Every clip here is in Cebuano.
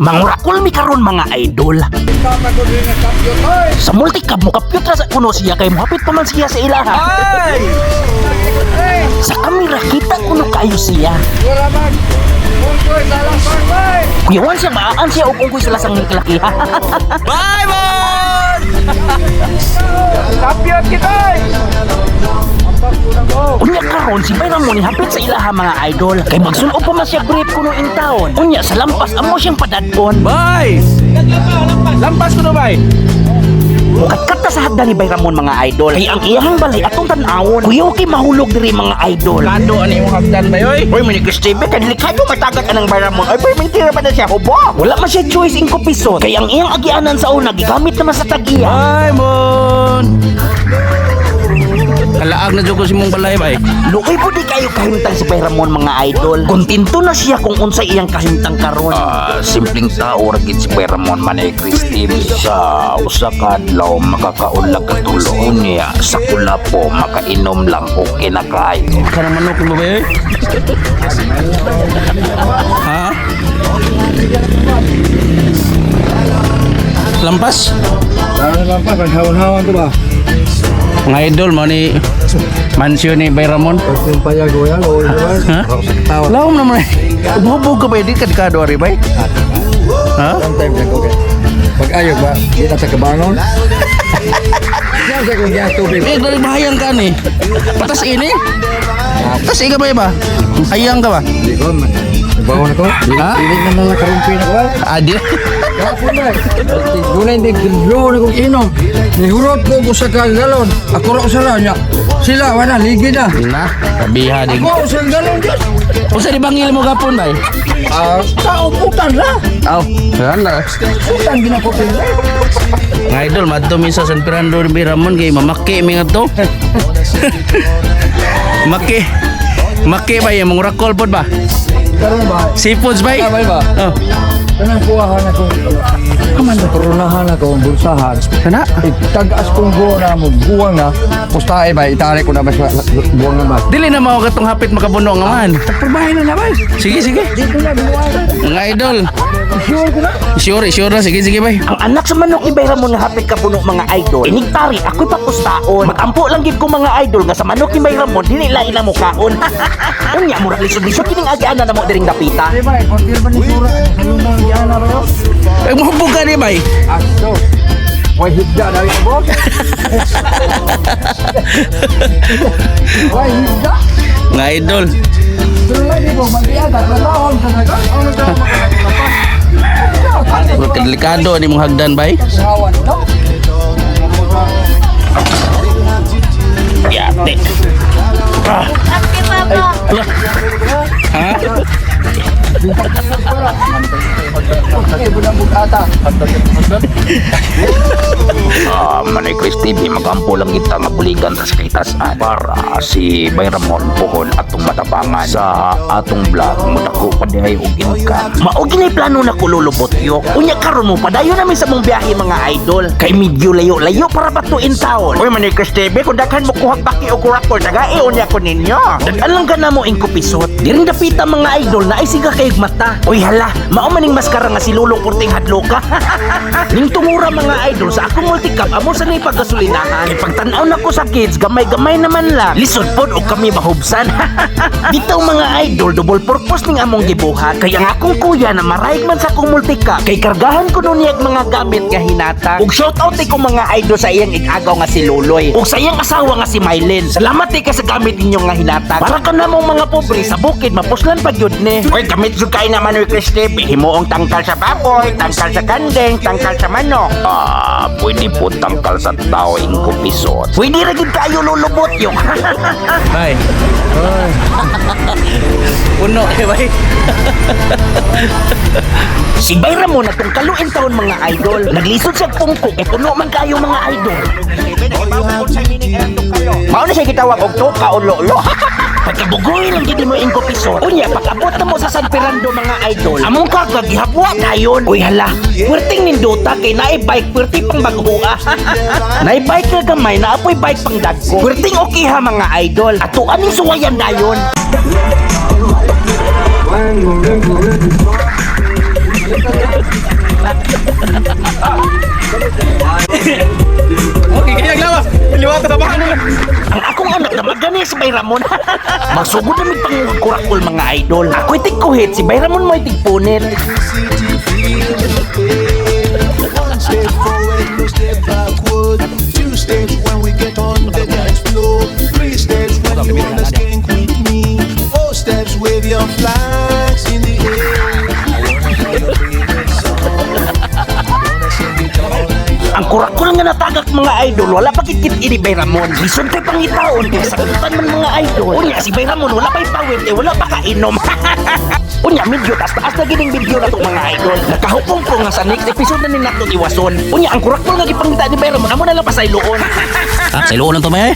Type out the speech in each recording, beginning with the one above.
Mangurakol mi karon, mga idol. Sa multicab mo kapyot ra sa kuno siya kay mohapit pa man siya sa ilaha. Ay! Sa kamera kita kuno kayo siya. Kuyawan siya, maaan siya og unggoy sa lasang laki. Bye, Mon! Kapyot kita! Unya karon si Bayram mo ni hapit sa ilaha, mga idol. Kay magsulob pa man siya brief kuno in town. Unya sa lampas amo siyang padadon. Bye! Lampas ko na, bay! Mukatkat ta sa hagdan ni Bay Ramon, mga idol. Kay ang iyahang balay atong tan-awon. Kuyaw kay mahulog diri, mga idol. Kado, ano yung hagdan bay, oy? Uy, manik Steve, kay delikado matagat anang Bay Ramon. Ay, pero mentira pa na siya, hubo. Wala man siya choice in kupisot. Kay ang iyang agianan sa una, gigamit naman sa tagiya. Bye, Mon! Kalaag na jud ko si mong balay, bay. Luoy po di kayo kahimtang si Bay Ramon, mga idol. Kontento na siya kung unsay iyang kahimtang karon. Ah, simpleng tao ra gid si Bay Ramon, manay Christine. Sa usa ka adlaw makakaunlag katulo niya sa kulapo makainom lang, okay na kayo. Kanang manok mo bay, oy? Ha? Lampas? Lampas, hawan-hawan ko ba? Mga idol, mo ni mansyon ni Bay Ramon. Yung payag ko yan, o ba? Ha? Tawa. Lawom naman eh. Umuhubog ka ba? Di ka dekado ari bay? Ha? Sometimes ako kay. Pag ayaw ba, di na sa kabangon. Yan sa kong gas tubig. Eh, dari bahayang ka ni. Patas ini. Patas ka ba iba? Ayang ka ba? Di ko man. Nagbangon ako. Ha? Dili na nalang karumpin ako ba? Ah, di. Kapon ba? Gunay hindi glo na kong inom. Nihurot ko ko sa galon. Ako ra sa niya. Sila wala ligi na. Na, kabiha di. Ako sa galon Diyos. Usa di bangil mo gapon bay? Ah, tao putan ra. Aw, yan na. Putan ginakopin. Mga idol, madto mi sa San Fernando ni Ramon kay mamaki mi ngadto. Maki. Maki ba yung mga pod ba? Karon ba? Seafoods bay? Tama ba? Oh. Kanang kuwahan ako. Kaman na koronahan ako ang bulsahan. Kana? Tag-as kong go na mo buwang na. Pustahe ba itali ko na ba sa buwang na ba? Dili na mao katong hapit makabuno nga man. Pagbahay na na ba? Sige, sige. Dito na buwang. Mga idol, Sure ko na. sure, sure na. Sige, sige bay. Ang anak sa manok ni Bay Ramon nga hapit ka puno, mga idol. Inigtari ako'y papustaon. Magampo lang gid ko, mga idol, nga sa manok ni Bay Ramon dili lain na mukaon. Unya murag lisod-lisod kining agianan na mo diring dapita. Di ba? Konti ba ni sura? Sa lumang diyan na ba? Ay, muhubog ka ni bay. Aso. Way higda na rin mo. Way higda. Mga idol. Pero lagi mo magdiyan tatlahon sa nagan. Ano daw Murag delikado ni mong hagdan bay. Hawan no? Yate. Ala. Ha? Okay, bunang bugata. Ah, Manay Chris TV, magampo lang kita nga buligan sa kitasan para si Bay Ramon puhon atong matabangan sa atong vlog mudako pa dihay og income. Mao gini plano na ko lulubot yok. Unya karon mo padayon namin sa mong biyahe, mga idol. Kay medyo layo-layo para pa to in town. Uy, Manay Chris TV, kung daghan mo kuhag baki og kurakol, tagae unya ko ninyo. Daghan lang ka na mo ingkupisot. Diring dapita, mga idol, na ay siga kayog mata. Uy hala, mao maning maskara nga si Lulong Purting hadloka. Ning tungura, mga idol, sa akong multicab amo sa ni paggasolinahan. Kay pagtan-aw nako sa kids, gamay-gamay naman lang. Lisod pod og kami mahubsan. Dito, mga idol, double purpose ning among gibuhat. Kay ang akong kuya na marayig man sa akong multicab, kay kargahan ko nun niyag mga gamit nga hinatag. Ug shout out ko, mga idol, sa iyang igagaw nga si Loloy. Ug sa iyang asawa nga si Mylene. Salamat kay sa gamit ninyo nga hinatag. Para ka namong mga pobre sa bukid mapuslan pa gyud ni. Oy, gamit jud kay naman ni Chris TV. Himuong tangkal sa baboy, tangkal sa kanding, tangkal sa manok. Ah, pwede po tangkal sa tao ingkupisot. Pwede ra gid kayo lulubot yung. Bay. Puno eh bay. Si Bay Ramon atong kaluin taon, mga idol. Naglisod siya pungko kay puno man kayo, mga idol. Mao na siya gitawag og tuka o lolo. Pagkabugoy lang gid mo ingkupisot. Unya pag-abot na mo sa San Fernando, mga idol. Among karga gihabwa dayon. Uy hala, puwerteng nindota kay naay bike puwerte pang baguha. Naay bike nga gamay, naapoy bike pang dagko. Puwerteng okay ha, mga idol. Ato aning suwayan dayon. Bayramon. Magsugod na mig pangkurakol, mga idol. Ako'y tigkuhit, si Bayramon mo'y tigpunit. Electricity, feel the pain. One step forward, no step backward. Two steps when we get on the dance floor. Three steps when you wanna skank with me. Four steps, wave your flags in the air. I wanna hear your favorite song. Wanna sing it all night long. Ang kurakol nga natagak, mga idol, wala pa kit ini Bayramon. Lisod kay pangitaon kay sakitan man, mga idol. Unya si Bayramon wala pa'y pawit eh, wala pa kainom. Unya medyo taas-taas na gining video na to, mga idol. Nakahupong ko nga sa next episode na ni nato iwason. Unya ang kurakol nga gipangita ni Bayramon amo na lang pasayloon. Ha, sa iloon lang to may.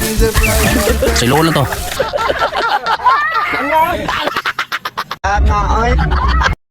Sa iloon lang to.